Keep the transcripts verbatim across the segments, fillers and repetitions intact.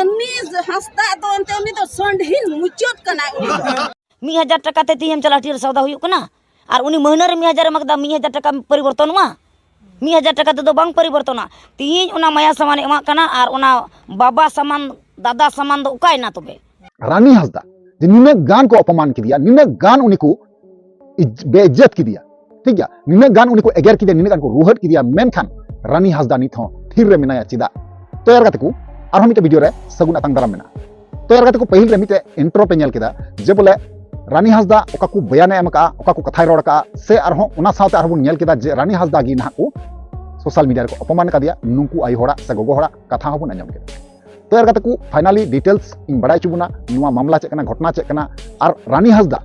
ᱩᱱᱤ ᱦᱟᱸᱥᱫᱟ ᱫᱚ ᱮᱱᱛᱮ ᱩᱱᱤ ᱫᱚ ᱥᱚᱸᱰᱷᱤᱱ ᱢᱩᱪᱟᱹᱫ ᱠᱟᱱᱟᱭ ᱩᱱᱤ ᱫᱚ᱾ ᱢᱤᱫ ᱦᱟᱡᱟᱨ ᱴᱟᱠᱟ ᱛᱮ ᱛᱮᱦᱮᱧ ᱮᱢ ᱪᱟᱞᱟᱜ ᱦᱟᱹᱴᱤᱭᱟᱹ ᱨᱮ ᱥᱚᱣᱫᱟ ᱦᱩᱭᱩᱜ ᱠᱟᱱᱟ, ᱟᱨ ᱩᱱᱤ ᱢᱟᱹᱦᱱᱟᱹ ᱨᱮ ᱢᱤᱫ ᱦᱟᱡᱟᱨ ᱮᱢ ᱟᱠᱟᱫᱟ, ᱢᱤᱫ ᱦᱟᱡᱟᱨ ᱴᱟᱠᱟ ᱯᱚᱨᱤᱵᱚᱨᱛᱚᱱᱚᱜᱼᱟ? ᱢᱤᱫ ᱦᱟᱡᱟᱨ ᱴᱟᱠᱟ ᱛᱮᱫᱚ ᱵᱟᱝ ᱯᱚᱨᱤᱵᱚᱨᱛᱚᱱᱟ᱾ ᱛᱮᱦᱮᱧ ᱚᱱᱟ ᱢᱟᱭᱟ ᱥᱟᱢᱟᱱᱮ ᱮᱢᱟᱜ ᱠᱟᱱᱟ, ᱟᱨ ᱚᱱᱟ ᱵᱟᱵᱟ ᱥᱟᱢᱟᱱ, ᱫᱟᱫᱟ ᱥᱟᱢᱟᱱ ᱫᱚ ᱚᱠᱟᱭᱮᱱᱟ ᱛᱚᱵᱮ? ᱨᱟᱱᱤ ᱦᱟᱸᱥᱫᱟ ᱡᱮ ᱱᱤᱱᱟᱹᱜ ᱜᱟᱱ ᱠᱚ ᱚᱯᱚᱢᱟᱱ ᱠᱮᱫᱮᱭᱟ, ᱱᱤᱱᱟᱹᱜ ᱜᱟᱱ ᱩᱱᱤ ᱠᱚ ᱤᱡ-, ᱵᱮᱤᱡᱽᱡᱚᱛ ᱠᱮᱫᱮᱭᱟ, ᱴᱷᱤᱠ ᱜᱮᱭᱟ, ᱱᱤᱱᱟᱹᱜ ᱜᱟᱱ ᱩᱱᱤ ᱠᱚ ᱮᱜᱮᱨ ᱠᱮᱫᱮᱭᱟ, ᱱᱤᱱᱟᱹᱜ ᱜᱟᱱ ᱠᱚ ᱨᱩᱦᱮᱫ ᱠᱮᱫᱮᱭᱟ, ᱢᱮᱱᱠᱷᱟᱱ ᱨᱟᱱᱤ ᱦᱟᱸᱥᱫᱟ ᱱᱤᱛ ᱦᱚᱸ ᱛᱷᱤᱨ ᱨᱮ ᱢᱮᱱᱟᱭᱟ᱾ ᱪᱮᱫᱟᱜ? ᱛᱚ ᱭᱟᱨ ᱜᱟᱛᱮ ᱠᱚ, ᱟᱨᱦᱚᱸ ᱢᱤᱫᱴᱮᱱ ᱵᱷᱤᱰᱤᱭᱳ ᱨᱮ ᱥᱟᱹᱜᱩᱱ ᱟᱛᱟᱝ ᱫᱟᱨᱟᱢ ᱢᱮᱱᱟᱜᱼᱟ᱾ ᱛᱚ ᱭᱟᱨ ᱜᱟᱛᱮ ᱠᱚ, ᱯᱟᱹᱦᱤᱞ ᱨᱮ ᱢᱤᱫᱴᱮᱡ ᱤᱱᱴᱨᱳ ᱯᱮ ᱧᱮᱞ ᱠᱮᱫᱟ, ᱡᱮ ᱵᱚᱞᱮ ᱨᱟᱱᱤ ᱦᱟᱸᱥᱫᱟ ᱚᱠᱟ ᱠᱚ ᱵᱚᱭᱟᱱᱮ ᱮᱢ ᱟᱠᱟᱫᱼᱟ, ᱚᱠᱟ ᱠᱚ ᱠᱟᱛᱷᱟᱭ ᱨᱚᱲ ᱟᱠᱟᱫᱼᱟ, ᱥᱮ ᱟᱨᱦᱚᱸ ᱚᱱᱟ ᱥᱟᱶᱛᱮ ᱟᱨᱦᱚᱸ ᱵᱚᱱ ᱧᱮᱞ ᱠᱮᱫᱟ ᱡᱮ ᱨᱟᱱᱤ ᱦᱟᱸᱥᱫᱟ ᱜᱮ ᱱᱟᱦᱟᱜ ᱠᱚ ᱥᱳᱥᱟᱞ ᱢᱤᱰᱤᱭᱟ ᱨᱮᱠᱚ ᱚᱯᱚᱢᱟᱱ ᱟᱠᱟᱫᱮᱭᱟ, ᱱᱩᱠᱩ ᱟᱭᱳ ᱦᱚᱲᱟᱜ ᱥᱮ ᱜᱚᱜᱚ ᱦᱚᱲᱟᱜ ᱠᱟᱛᱷᱟ ᱦᱚᱸᱵᱚᱱ ᱟᱸᱡᱚᱢ ᱠᱮᱫᱟ᱾ ᱛᱚ ᱭᱟᱨ ᱜᱟᱛᱮ ᱠᱚ, ᱯᱷᱟᱭᱱᱟᱞᱤ ᱰᱤᱴᱮᱞᱥ ᱤᱧ ᱵᱟᱲᱟᱭ ᱦᱚᱪᱚ ᱵᱚᱱᱟ, ᱱᱚᱣᱟ ᱢᱟᱢᱞᱟ ᱪᱮᱫ ᱠᱟᱱᱟ, ᱜᱷᱚᱴᱱᱟ ᱪᱮᱫ ᱠᱟᱱᱟ, ᱟᱨ ᱨᱟᱱᱤ ᱦᱟᱸᱥᱫᱟ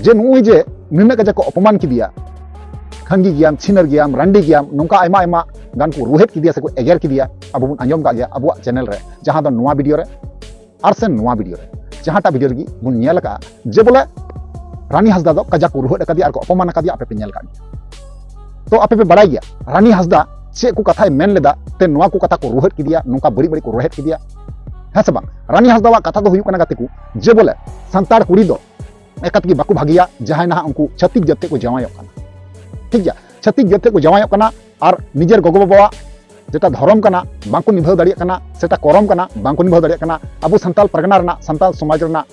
ᱡᱮ ᱱᱩᱜᱼᱩᱭ ᱡᱮ ᱱᱩᱱᱟᱹᱜ ᱠᱟᱡᱟᱠ ᱠᱚ ᱚᱯᱚᱢᱟᱱ ᱠᱮᱫᱮᱭᱟ, ᱠᱷᱟᱝᱜᱤ ᱜᱮᱭᱟᱢ, ᱪᱷᱤᱱᱟᱹᱨ ᱜᱮᱭᱟᱢ, ᱨᱟᱱᱰᱤ ᱜᱮᱭᱟᱢ, ᱱᱚᱝᱠᱟ ᱟᱭᱢᱟ ᱟᱭᱢᱟ ᱜᱟᱱ ᱠᱚ ᱨᱩᱦᱮᱫ ᱠᱮᱫᱮᱭᱟ ᱥᱮᱠᱚ ᱮᱜᱮᱨ ᱠᱮᱫᱮᱭᱟ, ᱟᱵᱚ ᱵᱚᱱ ᱟᱸᱡᱚᱢ ᱠᱟᱜ ᱜᱮᱭᱟ ᱟᱵᱚᱣᱟᱜ ᱪᱮᱱᱮᱞ ᱨᱮ, ᱡᱟᱦᱟᱸ ᱫᱚ ᱱᱚᱣᱟ ᱵᱷᱤᱰᱤᱭᱳ ᱨᱮ ᱟᱨ ᱥᱮ ᱱᱚᱣᱟ ᱵᱷᱤᱰᱤᱭᱳ ᱨᱮ, ᱡᱟᱦᱟᱸᱴᱟᱜ ᱵᱷᱤᱰᱤᱭᱳ ᱨᱮᱜᱮ ᱵᱚᱱ ᱧᱮᱞ ᱟᱠᱟᱫᱼᱟ ᱡᱮ ᱵᱚᱞᱮ ᱨᱟᱱᱤ ᱦᱟᱸᱥᱫᱟ ᱫᱚ ᱠᱟᱡᱟᱠ ᱠᱚ ᱨᱩᱦᱮᱫ ᱟᱠᱟᱫᱮᱭᱟ ᱟᱨ ᱠᱚ ᱚᱯᱚᱢᱟᱱ ᱟᱠᱟᱫᱮᱭᱟ, ᱟᱯᱮ ᱯᱮ ᱧᱮᱞ ᱟᱠᱟᱫ ᱜᱮᱭᱟ᱾ ᱛᱚ ᱟᱯᱮ ᱯᱮ ᱵᱟᱲᱟᱭ ᱜᱮᱭᱟ, ᱨᱟᱱᱤ ᱦᱟᱸᱥᱫᱟ ᱪᱮᱫ ᱠᱚ ᱠᱟᱛᱷᱟᱭ ᱢᱮᱱ ᱞᱮᱫᱟ, ᱛᱮ ᱱᱚᱣᱟ ᱠᱚ ᱠᱟᱛᱷᱟ ᱠᱚ ᱨᱩᱦᱮᱫ ᱠᱮᱫᱮᱭᱟ, ᱱᱚᱝᱠᱟ ᱵᱟᱹᱲᱤᱡ ᱵᱟᱹᱲᱤᱡ ᱠᱚ ᱨᱩᱦᱮᱫ ᱠᱮᱫᱮᱭᱟ, ᱦᱮᱸ ᱥᱮ ᱵᱟᱝ? ᱨᱟᱱᱤ ᱦᱟᱸᱥᱫᱟᱣᱟᱜ ᱠᱟᱛᱷᱟ ᱫᱚ ᱦᱩᱭᱩᱜ ᱠᱟᱱᱟ ᱜᱟᱛᱮ ᱠᱚ, ᱡᱮ ᱵᱚᱞᱮ ᱥᱟᱱᱛᱟᱲ ᱠᱩᱲᱤ ᱫᱚ ᱮᱠᱟᱛ ᱜᱮ ᱵᱟᱠᱚ ᱵᱷᱟᱹᱜᱤᱭᱟ, ᱡᱟᱦᱟᱸᱭ ᱱᱟᱦᱟᱜ ᱩᱱᱠᱩ ᱪᱷᱟᱹᱛᱤᱠ ᱡᱟᱹᱛ ᱛᱮ ᱠᱚ ᱡᱟᱶᱟᱭᱚᱜ ᱠᱟᱱᱟ, ᱴᱷᱤᱠ ᱜᱮᱭᱟ? ᱪᱷᱟᱹᱛᱤᱠ ᱡᱟᱹᱛ ᱛᱮ ᱠᱚ ᱡᱟᱶᱟᱭᱚᱜ ᱠᱟᱱᱟ ᱟᱨ ᱱᱤᱡᱮᱨ ᱜᱚᱜᱚ ᱵᱟᱵᱟᱣᱟᱜ ᱡᱮᱴᱟ ᱫᱷᱚᱨᱚᱢ ᱠᱟᱱᱟ ᱵᱟᱝᱠᱚ ᱱᱤᱵᱷᱟᱹᱣ ᱫᱟᱲᱮᱭᱟᱜ ᱠᱟᱱᱟ, ᱥᱮᱴᱟ ᱠᱚᱨᱚᱢ ᱠᱟᱱᱟ ᱵᱟᱝᱠᱚ ᱱᱤᱵᱷᱟᱹᱣ ᱫᱟᱲᱮᱭᱟᱜ ᱠᱟᱱᱟ, ᱟᱵᱚ ᱥᱟᱱᱛᱟᱲ ᱯᱟᱨᱜᱟᱱᱟ ᱨᱮᱱᱟᱜ, ᱥᱟᱱᱛᱟᱲ ᱥᱚᱢᱟᱡᱽ ᱨᱮᱱᱟᱜ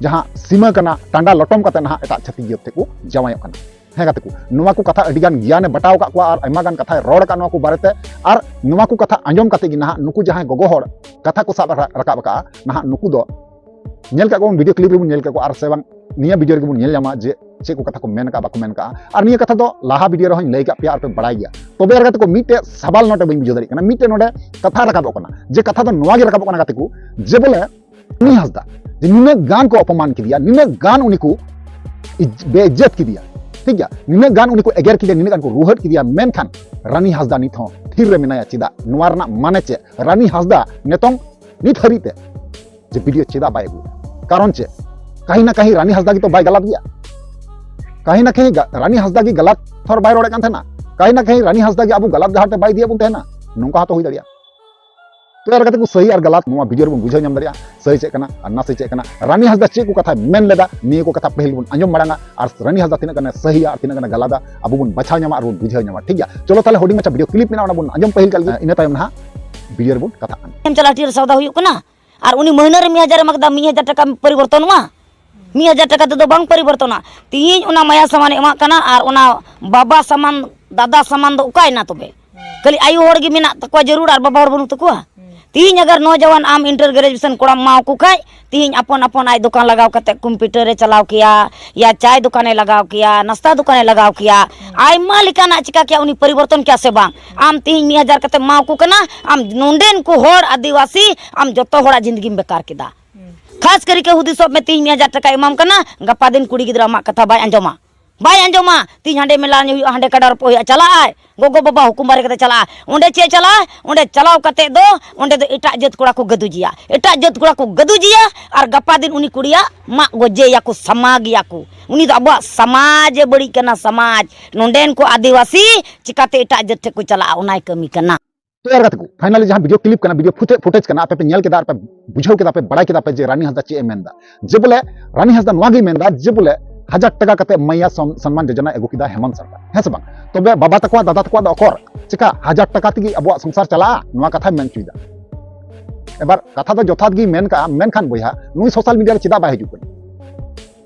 ᱡᱟᱦᱟᱸ ᱥᱤᱢᱟᱹ ᱠᱟᱱᱟ, ᱴᱟᱸᱰᱟ ᱞᱚᱴᱚᱢ ᱠᱟᱛᱮ ᱱᱟᱦᱟᱜ ᱮᱴᱟᱜ ᱪᱷᱟᱹᱛᱤᱠ ᱡᱟᱹᱛ ᱛᱮᱠᱚ ᱡᱟᱶᱟᱭᱚᱜ ᱠᱟᱱᱟ᱾ ᱦᱮᱸ ᱜᱟᱛᱮ ᱠᱚ, ᱱᱚᱣᱟ ᱠᱚ ᱠᱟᱛᱷᱟ ᱟᱹᱰᱤ ᱜᱟᱱ ᱜᱮᱭᱟᱱᱮ ᱵᱟᱴᱟᱣ ᱟᱠᱟᱫ ᱠᱚᱣᱟ ᱟᱨ ᱟᱭᱢᱟ ᱜᱟᱱ ᱠᱟᱛᱷᱟᱭ ᱨᱚᱲ ᱟᱠᱟᱫ ᱱᱚᱣᱟ ᱠᱚ ᱵᱟᱨᱮᱛᱮ᱾ ᱟᱨ ᱱᱚᱣᱟ ᱠᱚ ᱠᱟᱛᱷᱟ ᱟᱸᱡᱚᱢ ᱠᱟᱛᱮ ᱜᱮ ᱱᱟᱦᱟᱜ ᱱᱩᱠᱩ ᱡᱟᱦᱟᱸᱭ ᱜᱚᱜᱚ ᱦᱚᱲ ᱠᱟᱛᱷᱟ ᱠᱚ ᱥᱟᱵ ᱨᱟ-, ᱨᱟᱠᱟᱵ ᱟᱠᱟᱫᱼᱟ, ᱱᱟᱦᱟᱜ ᱱᱩᱠᱩ ᱫᱚ ᱧᱮᱞ ᱠᱟᱜ ᱠᱚᱣᱟ ᱵᱚᱱ, ᱵᱷᱤᱰᱤᱭᱳ ᱠᱞᱤᱯ ᱨᱮᱵᱚᱱ ᱧᱮᱞ ᱠᱟᱜ ᱠᱚᱣᱟ, ᱟᱨ ᱥᱮ ᱵᱟᱝ ᱱᱤᱭᱟᱹ ᱵᱷᱤᱰᱤᱭᱳ ᱨᱮᱜᱮ ᱵᱚᱱ ᱧᱮᱞ ᱧᱟᱢᱟ ᱡᱮ ᱪᱮᱫ ᱠᱚ ᱠᱟᱛᱷᱟ ᱠᱚ ᱢᱮᱱ ᱟᱠᱟᱫᱼᱟ, ᱵᱟᱠᱚ ᱢᱮᱱ ᱟᱠᱟᱫᱼᱟ᱾ ᱟᱨ ᱱᱤᱭᱟᱹ ᱠᱟᱛᱷᱟ ᱫᱚ ᱞᱟᱦᱟ ᱵᱷᱤᱰᱤᱭᱳ ᱨᱮᱦᱚᱸᱧ ᱞᱟᱹᱭ ᱟᱠᱟᱫ ᱯᱮᱭᱟ ᱟᱨ ᱯᱮ ᱵᱟᱲᱟᱭ ᱜᱮᱭᱟ᱾ ᱛᱚᱵᱮ ᱟᱨ ᱜᱟᱛᱮ ᱠᱚ, ᱢᱤᱫᱴᱮᱡ ᱥᱟᱵᱟᱞ ᱱᱚᱰᱮ ᱵᱟᱹᱧ ᱵᱩᱡᱷᱟᱹᱣ ᱫᱟᱲᱮᱭᱟᱜ ᱠᱟᱱᱟ, ᱢᱤᱫᱴᱮᱡ ᱱᱚᱰᱮ ᱠᱟᱛᱷᱟ ᱨᱟᱠᱟᱵᱚᱜ ᱠᱟᱱᱟ, ᱡᱮ ᱠᱟᱛᱷᱟ ᱫᱚ ᱱᱚᱣᱟ ᱜᱮ ᱨᱟᱠᱟᱵᱚᱜ ᱠᱟᱱᱟ ᱜᱟᱛᱮ ᱠᱚ, ᱡᱮ ᱵᱚᱞᱮ ᱨᱟᱱᱤ ᱦᱟᱸᱥᱫᱟ ᱡᱮ ᱱᱤᱱᱟᱹᱜ ᱜᱟᱱ ᱠᱚ ᱚᱯᱚᱢᱟᱱ ᱠᱮᱫᱮᱭᱟ, ᱱᱤᱱᱟᱹᱜ ᱜᱟᱱ ᱩᱱᱤ ᱠᱚ ᱤᱡ-, ᱵᱮᱤᱡᱽᱡᱚᱛ ᱠᱮᱫᱮᱭᱟ, ᱴᱷᱤᱠ ᱜᱮᱭᱟ, ᱱᱤᱱᱟᱹᱜ ᱜᱟᱱ ᱩᱱᱤ ᱠᱚ ᱮᱜᱮᱨ ᱠᱮᱫᱮᱭᱟ, ᱱᱤᱱᱟᱹᱜ ᱜᱟᱱ ᱠᱚ ᱨᱩᱦᱮᱫ ᱠᱮᱫᱮᱭᱟ, ᱢᱮᱱᱠᱷᱟᱱ ᱨᱟᱱᱤ ᱦᱟᱸᱥᱫᱟ ᱱᱤᱛ ᱦᱚᱸ ᱛᱷᱤᱨ ᱨᱮ ᱢᱮᱱᱟᱭᱟ᱾ ᱪᱮᱫᱟᱜ? ᱱᱚᱣᱟ ᱨᱮᱱᱟᱜ ᱢᱟᱱᱮ ᱪᱮᱫ? ᱨᱟᱱᱤ ᱦᱟᱸᱥᱫᱟ ᱱᱤᱛᱚᱝ ᱱᱤᱛ ᱦᱟᱹᱨᱤᱡ ᱛᱮ ᱡᱮ ᱵᱷᱤᱰᱤᱭᱳ ᱪᱮᱫᱟᱜ ᱵᱟᱭ ᱟᱹᱜᱩᱭᱟ? ᱠᱟᱨᱚᱱ ᱪᱮᱫ? ᱠᱟᱹᱦᱤ ᱱᱟ ᱠᱟᱹᱦᱤ ᱨᱟᱱᱤ ᱦᱟᱸᱥᱫᱟ ᱜᱮᱛᱚ ᱵᱟᱭ ᱜᱟᱞᱟᱛ ᱜᱮᱭᱟ᱾ ᱠᱟᱹᱦᱤ ᱱᱟ ᱠᱟᱹᱦᱤ ᱜᱟ-, ᱨᱟᱱᱤ ᱦᱟᱸᱥᱫᱟ ᱜᱮ ᱜᱟᱞᱟᱛ ᱦᱚᱨ ᱵᱟᱭ ᱨᱚᱲᱮᱫ ᱠᱟᱱ ᱛᱟᱦᱮᱱᱟ᱾ ᱠᱟᱹᱦᱤ ᱱᱟ ᱠᱟᱹᱦᱤ ᱨᱟᱱᱤ ᱦᱟᱸᱥᱫᱟ ᱜᱮ ᱟᱵᱚ ᱜᱟᱞᱟᱛ ᱰᱟᱦᱟᱨ ᱛᱮ ᱵᱟᱭ ᱤᱫᱤᱭᱮᱫ ᱵᱚᱱ ᱛᱟᱦᱮᱱᱟ᱾ ᱱᱚᱝᱠᱟ ᱦᱚᱸᱛᱚ ᱦᱩᱭ ᱫᱟᱲᱮᱭᱟᱜᱼᱟ᱾ ᱛᱚ ᱟᱨ ᱠᱟᱛᱮ ᱠᱚ ᱥᱟᱹᱦᱤ ᱟᱨ ᱜᱟᱞᱟᱛ ᱱᱚᱣᱟ ᱵᱷᱤᱰᱤᱭᱳ ᱨᱮᱵᱚᱱ ᱵᱩᱡᱷᱟᱹᱣ ᱧᱟᱢ ᱫᱟᱲᱮᱭᱟᱜᱼᱟ, ᱥᱟᱹᱦᱤ ᱪᱮᱫ ᱠᱟᱱᱟ ᱟᱨ ᱱᱟᱥᱮ ᱪᱮᱫ ᱠᱟᱱᱟ᱾ ᱨᱟᱱᱤ ᱦᱟᱸᱥᱫᱟ ᱪᱮᱫ ᱠᱚ ᱠᱟᱛᱷᱟᱭ ᱢᱮᱱ ᱞᱮᱫᱟ, ᱱᱤᱭᱟᱹ ᱠᱚ ᱠᱟᱛᱷᱟ ᱯᱟᱹᱦᱤᱞ ᱵᱚᱱ ᱟᱸᱡᱚᱢ ᱢᱟᱲᱟᱝᱟ, ᱟᱨ ᱨᱟᱱᱤ ᱦᱟᱸᱥᱫᱟ ᱛᱤᱱᱟᱹᱜ ᱜᱟᱱᱮ ᱥᱟᱹᱦᱤᱭᱟ ᱟᱨ ᱛᱤᱱᱟᱹᱜ ᱜᱟᱱᱮ ᱜᱟᱞᱟᱫᱟ, ᱟᱵᱚ ᱵᱚᱱ ᱵᱟᱪᱷᱟᱣ ᱧᱟᱢᱟ ᱟᱨ ᱵᱚᱱ ᱵᱩᱡᱷᱟᱹᱣ ᱧᱟᱢᱟ, ᱴᱷᱤᱠ ᱜᱮᱭᱟ? ᱪᱚᱞᱚ ᱛᱟᱦᱞᱮ ᱦᱩᱰᱤᱧ ᱢᱟᱪᱷᱟ ᱵᱷᱤᱰᱤᱭᱳ ᱠᱞᱤᱯ ᱢᱮᱱᱟᱜᱼᱟ, ᱚᱱᱟ ᱵᱚᱱ ᱟᱸᱡᱚᱢ ᱯᱟᱹᱦᱤᱞ ᱠᱟᱜ ᱞᱮᱜᱮ, ᱤᱱᱟᱹ ᱛᱟᱭᱚᱢ ᱱᱟᱦᱟᱜ ᱵᱷᱤᱰᱤᱭᱳ ᱨᱮᱵᱚᱱ ᱠᱟᱛᱷᱟᱜ ᱠᱟᱱᱟ᱾ ᱮᱢ ᱪᱟᱞᱟᱜᱼᱟ, ᱴᱷᱤᱠ ᱥᱟᱣᱫᱟ ᱦᱩᱭᱩᱜ ᱠᱟᱱᱟ, ᱟᱨ ᱩᱱᱤ ᱢᱟᱹᱦᱱᱟᱹ ᱨᱮ ᱢᱤᱫ ᱦᱟᱡᱟᱨ ᱴᱟᱠᱟ ᱯᱚᱨᱤᱵᱚᱨᱛᱚᱱᱚᱜᱼᱟ, ᱢᱤᱫ ᱦᱟᱡᱟᱨ ᱴᱟᱠᱟ ᱛᱮᱫᱚ ᱵᱟᱝ ᱯᱚᱨᱤᱵᱚᱨᱛᱚᱱᱟ᱾ ᱛᱤᱦᱤᱧ ᱚᱱᱟ ᱢᱟᱭᱟ ᱥᱟᱢᱟᱱᱮ ᱮᱢᱟᱜ ᱠᱟᱱᱟ ᱟᱨ ᱚᱱᱟ ᱵᱟᱵᱟ ᱥᱟᱢᱟᱱ, ᱫᱟᱫᱟ ᱥᱟᱢᱟᱱ ᱫᱚ ᱚᱠᱟᱭᱮᱱᱟ ᱛᱚᱵᱮ? ᱠᱷᱟᱹᱞᱤ ᱟᱭᱳ ᱦᱚᱲ ᱜᱮ ᱢᱮᱱᱟᱜ ᱛᱟᱠᱚᱣᱟ ᱡᱟᱹᱨᱩᱲ ᱟᱨ ᱵᱟᱵᱟ ᱦᱚᱲ ᱵᱟᱹᱱᱩᱜ ᱛᱟᱠᱚᱣᱟ᱾ ᱛᱤᱦᱤᱧ ᱟᱜᱟᱨ ᱱᱚᱡᱟᱣᱟᱱ ᱟᱢ ᱤᱱᱴᱟᱨ ᱜᱨᱮᱡᱩᱭᱮᱥᱚᱱ ᱠᱚᱲᱟᱢ ᱮᱢᱟᱣᱟᱠᱚ ᱠᱷᱟᱡ, ᱛᱤᱦᱤᱧ ᱟᱯᱚᱱ ᱟᱯᱚᱱ ᱟᱡ ᱫᱚᱠᱟᱱ ᱞᱟᱜᱟᱣ ᱠᱟᱛᱮ ᱠᱚᱢᱯᱤᱭᱩᱴᱟᱨ ᱮ ᱪᱟᱞᱟᱣ ᱠᱮᱭᱟ, ᱭᱟ ᱪᱟᱭ ᱫᱚᱠᱟᱱᱮ ᱞᱟᱜᱟᱣ ᱠᱮᱭᱟ, ᱱᱟᱥᱛᱟ ᱫᱚᱠᱟᱱᱮ ᱞᱟᱜᱟᱣ ᱠᱮᱭᱟ, ᱟᱭᱢᱟ ᱞᱮᱠᱟᱱᱟᱜ ᱪᱤᱠᱟ ᱠᱮᱭᱟ, ᱩᱱᱤ ᱯᱚᱨᱤᱵᱚᱨᱛᱚᱱ ᱠᱮᱭᱟ ᱥᱮ ᱵᱟᱝ? ᱟᱢ ᱛᱤᱦᱤᱧ ᱢᱤᱫ ᱦᱟᱡᱟᱨ ᱠᱟᱛᱮ ᱮᱢᱟᱣᱟᱠᱚ ᱠᱟᱱᱟ, ᱟᱢ ᱱᱚᱰᱮᱱ ᱠᱚ ᱦᱚᱲ ᱟᱹᱫᱤᱵᱟᱹᱥᱤ, ᱟᱢ ᱡᱚᱛᱚ ᱦᱚᱲᱟᱜ ᱡᱤᱱᱫᱜᱤᱢ ᱵᱮᱠᱟᱨ ᱠᱮᱫᱟ᱾ ᱠᱷᱟᱥ ᱠᱟᱨᱤ ᱠᱮ ᱦᱩᱫᱤᱥᱚᱜ ᱢᱮ, ᱛᱤᱦᱤᱧ ᱢᱤᱫ ᱦᱟᱡᱟᱨ ᱴᱟᱠᱟᱭ ᱮᱢᱟᱢ ᱠᱟᱱᱟ, ᱜᱟᱯᱟ ᱫᱤᱱ ᱠᱩᱲᱤ ᱜᱤᱫᱽᱨᱟᱹ ᱟᱢᱟᱜ ᱠᱟᱛᱷᱟ ᱵᱟᱭ ᱟᱸᱡᱚᱢᱟ, ᱵᱟᱭ ᱟᱸᱡᱚᱢᱟ᱾ ᱛᱤᱦᱤᱧ ᱦᱟᱸᱰᱮ ᱢᱮᱞᱟ ᱦᱩᱭᱩᱜᱼᱟ, ᱦᱟᱸᱰᱮ ᱠᱟᱰᱟ ᱨᱚᱯᱚᱜ ᱦᱩᱭᱩᱜᱼᱟ, ᱪᱟᱞᱟᱜ ᱟᱭ, ᱜᱚᱜᱚ ᱵᱟᱵᱟ ᱦᱩᱠᱩᱢ ᱵᱟᱨᱮ ᱠᱟᱛᱮ ᱪᱟᱞᱟᱜᱼᱟ᱾ ᱚᱸᱰᱮ ᱪᱮᱫ ᱪᱟᱞᱟᱜᱼᱟ? ᱚᱸᱰᱮ ᱪᱟᱞᱟᱣ ᱠᱟᱛᱮ ᱫᱚ ᱚᱸᱰᱮ ᱫᱚ ᱮᱴᱟᱜ ᱡᱟᱹᱛ ᱠᱚᱲᱟ ᱠᱚ ᱜᱟᱹᱫᱩᱡᱤᱭᱟ, ᱮᱴᱟᱜ ᱡᱟᱹᱛ ᱠᱚᱲᱟ ᱠᱚ ᱜᱟᱹᱫᱩᱡᱤᱭᱟ, ᱟᱨ ᱜᱟᱯᱟ ᱫᱤᱱ ᱩᱱᱤ ᱠᱩᱲᱤᱭᱟᱜ ᱢᱟᱜ ᱜᱚᱡᱮᱭᱟᱠᱚ, ᱥᱟᱢᱟᱜᱮᱭᱟᱠᱚ᱾ ᱩᱱᱤ ᱫᱚ ᱟᱵᱚᱣᱟᱜ ᱥᱚᱢᱟᱡᱽ ᱮ ᱵᱟᱹᱲᱤᱡ ᱠᱟᱱᱟ, ᱥᱚᱢᱟᱡᱽ᱾ ᱱᱚᱰᱮᱱ ᱠᱚ ᱟᱹᱫᱤᱵᱟᱹᱥᱤ ᱪᱤᱠᱟᱛᱮ ᱮᱴᱟᱜ ᱡᱟᱹᱛ ᱴᱷᱮᱱ ᱠᱚ ᱪᱟᱞᱟᱜᱼᱟ, ᱚᱱᱟᱭ ᱠᱟᱹᱢᱤ ᱠᱟᱱᱟ᱾ ᱛᱚ ᱮᱨ ᱜᱟᱛᱮ ᱠᱚ, finally ᱡᱟᱦᱟᱸ ᱵᱷᱤᱰᱤᱭᱳ ᱠᱞᱤᱯ ᱠᱟᱱᱟ, ᱵᱷᱤᱰᱤᱭᱳ ᱯᱷᱩᱴᱮᱡᱽ ᱠᱟᱱᱟ, ᱟᱯᱮ ᱯᱮ ᱧᱮᱞ ᱠᱮᱫᱟ ᱟᱨ ᱯᱮ ᱵᱩᱡᱷᱟᱹᱣ ᱠᱮᱫᱟ ᱯᱮ, ᱵᱟᱲᱟᱭ ᱠᱮᱫᱟ ᱯᱮ ᱡᱮ ᱨᱟᱱᱤ ᱦᱟᱸᱥᱫᱟ ᱪᱮᱫ ᱮ ᱢᱮᱱᱫᱟ᱾ ᱡᱮ ᱵᱚᱞᱮ ᱨᱟᱱᱤ ᱦᱟᱸᱥᱫᱟ ᱱᱚᱣᱟ ᱜᱮᱭ ᱢᱮᱱᱫᱟ ᱡᱮ ᱵᱚᱞᱮ ᱦᱟᱡᱟᱨ ᱴᱟᱠᱟ ᱠᱟᱛᱮ ᱢᱟᱭᱟ ᱥᱚᱢ-, ᱥᱚᱱᱢᱟᱱ ᱡᱳᱡᱚᱱᱟᱭ ᱟᱹᱜᱩ ᱠᱮᱫᱟ ᱦᱮᱢᱚᱱᱛ ᱥᱚᱨᱠᱟᱨ, ᱦᱮᱸ ᱥᱮ ᱵᱟᱝ? ᱛᱚᱵᱮ ᱵᱟᱵᱟ ᱛᱟᱠᱚᱣᱟᱜ, ᱫᱟᱫᱟ ᱛᱟᱠᱚᱣᱟᱜ ᱫᱚ ᱚᱠᱚᱨ? ᱪᱮᱠᱟ ᱦᱟᱡᱟᱨ ᱴᱟᱠᱟ ᱛᱮᱜᱮ ᱟᱵᱚᱣᱟᱜ ᱥᱚᱝᱥᱟᱨ ᱪᱟᱞᱟᱜᱼᱟ? ᱱᱚᱣᱟ ᱠᱟᱛᱷᱟᱭ ᱢᱮᱱ ᱦᱚᱪᱚᱭᱮᱫᱟ᱾ ᱮᱵᱟᱨ ᱠᱟᱛᱷᱟ ᱫᱚ ᱡᱚᱛᱷᱟᱛ ᱜᱮᱭ ᱢᱮᱱ ᱠᱟᱜᱼᱟ, ᱢᱮᱱᱠᱷᱟᱱ ᱵᱚᱭᱦᱟ, ᱱᱩᱭ ᱥᱳᱥᱟᱞ ᱢᱤᱰᱤᱭᱟ ᱨᱮ ᱪᱮᱫᱟᱜ ᱵᱟᱭ ᱦᱤᱡᱩᱜ ᱠᱟᱱᱟ?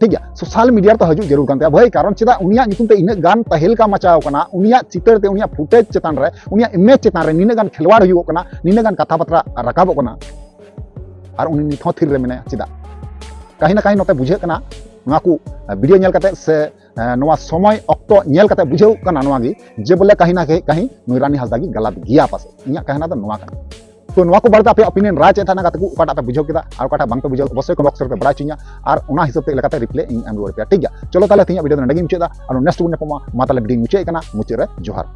ᱴᱷᱤᱠ ᱜᱮᱭᱟ, ᱥᱳᱥᱟᱞ ᱢᱤᱰᱤᱭᱟ ᱨᱮ ᱛᱚ ᱦᱤᱡᱩᱜ ᱡᱟᱹᱨᱩᱲ ᱠᱟᱱ ᱛᱟᱭᱟ ᱵᱷᱟᱹᱭ, ᱠᱟᱨᱚᱱ ᱪᱮᱫᱟᱜ ᱩᱱᱤᱭᱟᱜ ᱧᱩᱛᱩᱢ ᱛᱮ ᱤᱱᱟᱹᱜ ᱜᱟᱱ ᱛᱟᱦᱮᱞᱠᱟ ᱢᱟᱪᱟᱣ ᱠᱟᱱᱟ, ᱩᱱᱤᱭᱟᱜ ᱪᱤᱛᱟᱹᱨ ᱛᱮ, ᱩᱱᱤᱭᱟᱜ ᱯᱷᱩᱴᱮᱡᱽ ᱪᱮᱛᱟᱱ ᱨᱮ, ᱩᱱᱤᱭᱟᱜ ᱤᱢᱮᱡᱽ ᱪᱮᱛᱟᱱ ᱨᱮ ᱱᱤᱱᱟᱹᱜ ᱜᱟᱱ ᱠᱷᱮᱞᱣᱟᱲ ᱦᱩᱭᱩᱜᱚᱜ ᱠᱟᱱᱟ, ᱱᱤᱱᱟᱹᱜ ᱜᱟᱱ ᱠᱟᱛᱷᱟ ᱵᱟᱛᱨᱟ ᱨᱟᱠᱟᱵᱚᱜ ᱠᱟᱱᱟ, ᱟᱨ ᱩᱱᱤ ᱱᱤᱛ ᱦᱚᱸ ᱛᱷᱤᱨ ᱨᱮ ᱢᱮᱱᱟᱭᱟ᱾ ᱪᱮᱫᱟᱜ? ᱠᱟᱹᱦᱤ ᱱᱟ ᱠᱟᱹᱦᱤ ᱱᱚᱛᱮ ᱵᱩᱡᱷᱟᱹᱜ ᱠᱟᱱᱟ, ᱱᱚᱣᱟ ᱠᱚ ᱵᱷᱤᱰᱤᱭᱳ ᱧᱮᱞ ᱠᱟᱛᱮ ᱥᱮ, ᱮ, ᱱᱚᱣᱟ ᱥᱚᱢᱚᱭ ᱚᱠᱛᱚ ᱧᱮᱞ ᱠᱟᱛᱮ ᱵᱩᱡᱷᱟᱹᱣ ᱠᱟᱱᱟ ᱱᱚᱣᱟ ᱜᱮ, ᱡᱮ ᱵᱚᱞᱮ ᱠᱟᱹᱦᱤ ᱱᱟ ᱠᱟᱹᱦᱤ ᱱᱩᱭ ᱨᱟᱱᱤ ᱦᱟᱸᱥᱫᱟ ᱜᱮ ᱜᱟᱞᱟᱛ ᱜᱮᱭᱟ ᱯᱟᱥᱮᱡ᱾ ᱤᱧᱟᱹᱜ ᱠᱟᱹᱦᱤ ᱱᱟ ᱫᱚ ᱱᱚᱣᱟ ᱠᱟᱱᱟ᱾ ᱛᱚ ᱱᱚᱣᱟ ᱠᱚ ᱵᱟᱨᱮᱛᱮ ᱟᱯᱮᱭᱟᱜ opinion, ᱨᱟᱭ ᱪᱮᱫ ᱛᱟᱦᱮᱱᱟ ᱜᱟᱛᱮ ᱠᱚ, ᱚᱠᱟᱴᱟᱜ ᱯᱮ ᱵᱩᱡᱷᱟᱹᱣ ᱠᱮᱫᱟ ᱟᱨ ᱚᱠᱟᱴᱟᱜ ᱵᱟᱝ ᱯᱮ ᱵᱩᱡᱷᱟᱹᱣ, ᱚᱵᱚᱥᱥᱳᱭ comment box ᱨᱮᱯᱮ ᱵᱟᱲᱟᱭ ᱦᱚᱪᱚᱧᱟ, ᱟᱨ ᱚᱱᱟ ᱦᱤᱥᱟᱹᱵ ᱛᱮ ᱞᱮᱠᱟᱛᱮ reply ᱤᱧ ᱮᱢ ᱨᱩᱣᱟᱹᱲ ᱯᱮᱭᱟ, ᱴᱷᱤᱠ ᱜᱮᱭᱟ? ᱪᱚᱞᱚ ᱛᱟᱦᱞᱮ ᱛᱮᱦᱮᱧᱟᱜ ᱵᱷᱤᱰᱤᱭᱳ ᱫᱚ ᱱᱚᱰᱮ ᱜᱤᱧ ᱢᱩᱪᱟᱹᱫ ᱮᱫᱟ, ᱟᱨ next ᱵᱚᱱ ᱧᱟᱯᱟᱢᱟ᱾ ᱢᱟ ᱛᱟᱦᱞᱮ ᱵᱷᱤᱰᱤᱭᱳᱧ ᱢᱩᱪᱟᱹᱫ ᱠᱟᱱᱟ, ᱢᱩᱪᱟᱹᱫ ᱨᱮ ᱡᱚᱦᱟᱨ᱾